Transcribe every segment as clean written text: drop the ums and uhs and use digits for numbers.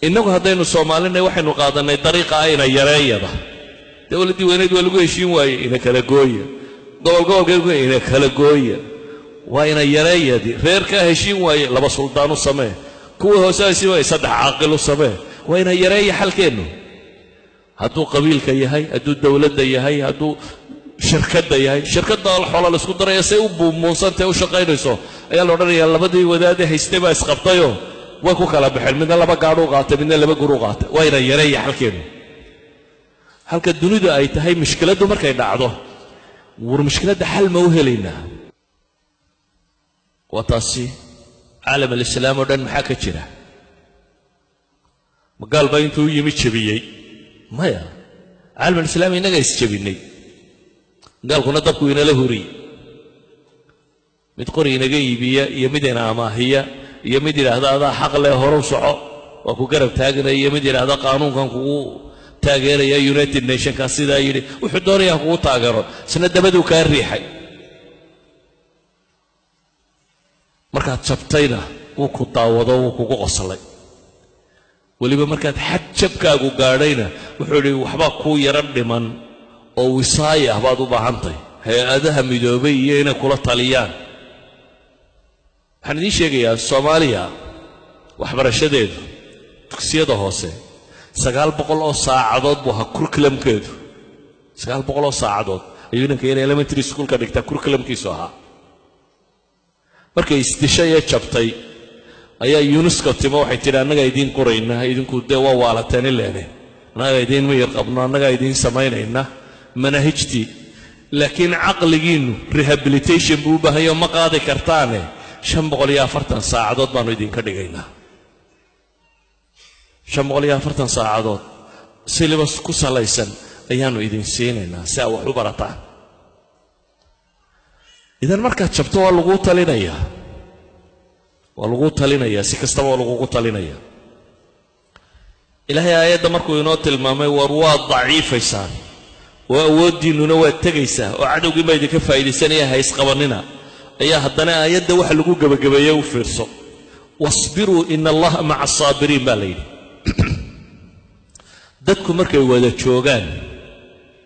Innagu haddaynu Soomaalinay, waxaynu qaadannay dariiqa ayna yareeyada. Dowladdii weyneyd waa lagu heshiin waayey, ina kala gooya. Gobol gobolka ina kala gooya, waa ina yareeyadii. Reerkaa heshiin waaye, laba suldaan u samee. Kuwii hoose heshiin waaye, saddex caaqil u samee. Waa ina yareeya xalkeennu. Hadduu qabiilka yahay, hadduu dowladda yahay, hadduu shirkadda yahay, shirkadda xoola la isku daraya, say u buumuunsantay u shaqaynayso, ayaa la odhanayaa labadii wadaadee haystay baa isqabtayoo way ku kala baxeen. Midna laba gaadh u qaatay, midna laba gur u qaatay. Waa ina yareeya xalkeennu. Halka dunidu ay tahay mushkiladdu markay dhacdo, war mushkiladda xal ma u helaynaa? Waa taasi. Caalam alislaam oo dhan maxaa ka jira? Ma gaal baa intuu u yimi jebiyey? Maya. Caalam alislaam innagaa isjebinnay, gaalkuna dabku inala huriy. Mid qori inaga iibiya iyo mid ina amaahiya iyo mid yidhaahda adaa xaq leh, horow soco, waa ku garab taaganaya, iyo mid yidhaahda qaanuunkan kugu taageeraya, United Nationka sidaa yidhi, wuxuu doonayaa kugu taageero, isna dabaduu kaa riixay. Markaad jabtayna wuu ku daawado, wuu kugu qoslay. Weliba markaad xad jabkaagu gaadhayna wuxuu idhi waxbaa kuu yaro dhiman oo wisaaya ah baad u baahantahy, hay-adaha midoobay iyo inay kula taliyaan. Waxaan idiin sheegayaa, Soomaaliya waxbarashadeedu dugsiyada hoose 900 oo saacadood buu ahaa curriculumkeedu. 900 oo saacadood ayuu inanka yar elementary schoolka dhigtaa curriculumkiisu ahaa. Markay isdishay ee jabtay ayaa UNESCO timo, waxay tidhi annagaa idiin qorayna, idinku dee waa waalateen ileene, annagaa idiin miyir qabno, annagaa idiin samaynayna manaahijtii, laakiin caqligiinnu rehabilitation buu u baahanyo, ma qaadi kartaane, 540 saacadood baanu idinka dhigaynaa. 540 saacadood syllabus ku salaysan ayaannu idin siinaynaa si aa wax u barataan. Idan markaad jabto waa laguu talinayaa, waa laguu talinayaa, si kastaba waa lagugu talinayaa. Ilaahay aayadda markuu inoo tilmaamay, war waad daciifaysaan oo awooddiinnuna waad tegaysaa oo cadowgii baa idinka faa'iidaysanaya, ha isqabannina, ayaa haddana aayadda waxa lagu gebagabeeye u fiirso: wasbiruu ina allaha maca asaabiriin baa la yidhi. Dadku markay wada joogaan,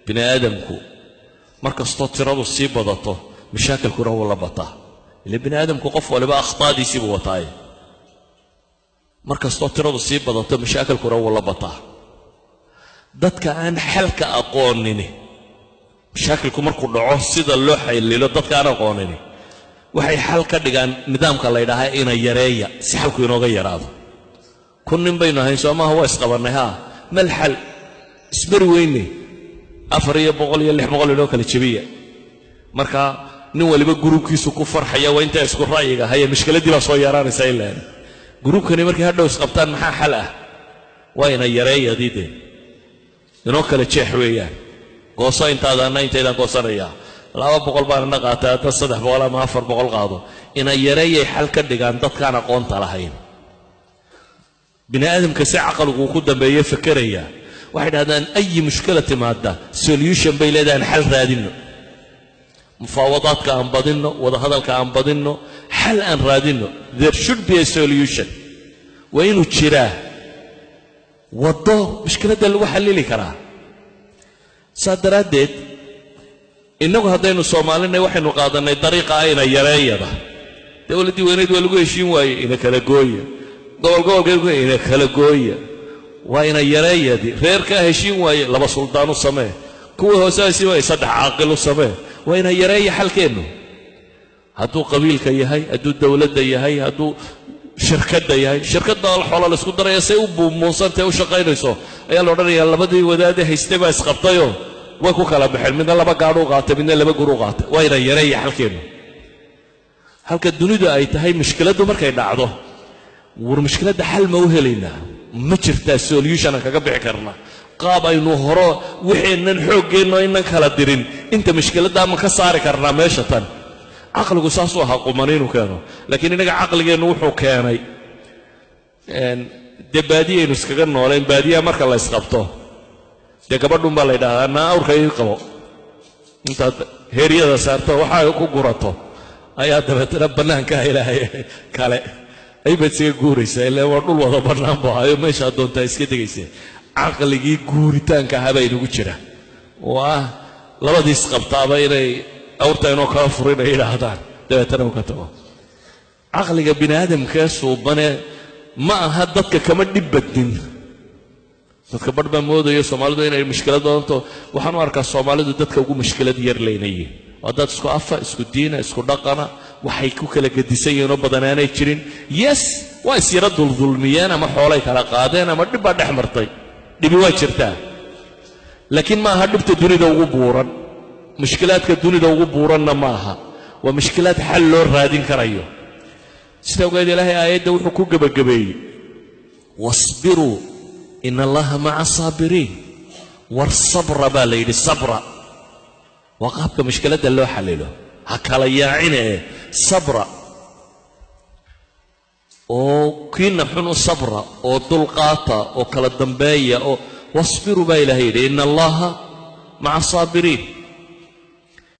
bini aadamku mar kastoo tiradu sii badato mashaakilkuna wuu la bataa, ila bini aadamku qof waliba akhtaadiisii buu wataaye. Mar kastoo tiradu sii badato mashaakilkuna wuu la bataa. Dadka aan xalka aqoonini, mashaakilku markuu dhaco sida loo xallilo dadka aan aqoonini, waxay xal ka dhigaan nidaamka la ydhaahaa ina yareeya si xalku inooga yaraado. 1000 nin baynu ahayn, soo maaha? Waa isqabannay, haa, mal xal isberi weyne, 400 iyo 600 inoo kala jebiya. Marka nin waliba groupkiisu ku farxaya, waa intaa isku ra'yiga haye, mushkiladdii baa soo yaraanaysa. Ilaan groupkani markay hadhow isqabtaan maxaa xal ah? Waa ina yareeyadii dee inoo kala jeex weeyaan. Gooso intaadaana intaydaan goosanayaa, 200 baanana qaatay, hadda 300 ama 400 qaado. Ina yareeyay xal ka dhigaan dadkaan aqoonta lahayn. Bini aadamka si caqligu ku dambeeye fekeraya waxay dhahdaan ayi mushkila timaada solution bay leedahan, xal raadinno, mufaawadaadka aan badinno, wadahadalka aan badinno, xal aan raadinno. There should be a solution, waa inuu jiraa waddo mushkiladda lagu xallili karaa. Saa daraaddeed innagu haddaynu Soomaalinay, waxaynu qaadannay dariiqa ayna yareeyada. Dowladdii weyneyd waa lagu heshiin waayey, ina kala gooya. Gobol gobolka ina kala gooya, waa ina yareeyadii. Reerkaa heshiin waaye, laba suldaan u samee. Kuwii hoose heshiin waaye, saddex caaqil u samee. Waa ina yareeya xalkeennu. Hadduu qabiilka yahay, hadduu dowladda yahay, hadduu shirkadda yahay, shirkadda xoola la isku daraya, say u buumuunsantay u shaqaynayso, ayaa la odhanayaa labadii wadaadee haystay baa isqabtayoo way ku kala baxeen. Midna laba gaadh u qaatay, midna laba gur u qaatay. Waa ina yareeya xalkeennu. Halka dunidu ay tahay mushkiladdu markay dhacdo, war mushkiladda xal ma u helaynaa? Ma jirtaa solution aan kaga bixi karna? Qaab aynu horo wixeennan xooggeenno inan kala dirin inta mushkiladdaa ma ka saari karnaa meesha tan? Caqligu saasuu ahaa quman inuu keeno, laakiin innaga caqligeennu wuxuu keenay dee baadiyaynu iskaga noolayn. Baadiyaha marka la isqabto dee gabadhun baa la ydhahdaa naa awrka ii qabo, intaad heeryada saarto waxaa ku gurato ayaa dabeetana bannaanka ilaahay kale Aybaad isaga guuraysaa, ilaa waa dhul wada bannaan bu ahayo, meeshaad doontaa iska degaysa. Caqligii guuritaanka ahaa baa inagu jira, oo ah labadiis qabtaaba inay awrta inoo kala furin ay yidhaahdaan, dabeetana uu ka tago. Caqliga bini aadamkee suubane ma aha, dadka kama dhib badnin. Dadka barh baa moodaya Soomaalidu inay mushkilad badanto. Waxaan u arkaa Soomaalidu dadka ugu mushkilad yar leynayiin. Waa dad isku afa, isku diina, isku dhaqana, waxay ku kala gedisan yihiin oo badanaanay jirin. Yes, waa isyaro duldulmiyeen ama xoolay kala qaadeen ama dhib baa dhex martay, dhibi waa jirtaa, laakiin ma aha dhibta dunida ugu buuran, mushkilaadka dunida ugu buuranna ma aha. Waa mushkilaad xal loo raadin karayo. Sida ogeed, Ilaahay aayadda wuxuu ku gebagabeeyey: "Wasbiruu ina Allaha maca saabiriin." War sabra baa la yidhi. Sabra waa qaabka mushkiladda loo xalilo. Ha kala yaacine ee sabra, oo kiina xun u sabra, oo dulqaata, oo kala dambeeya, oo wasbiruu baa Ilahay yidhi, ina Allaha maca saabiriin.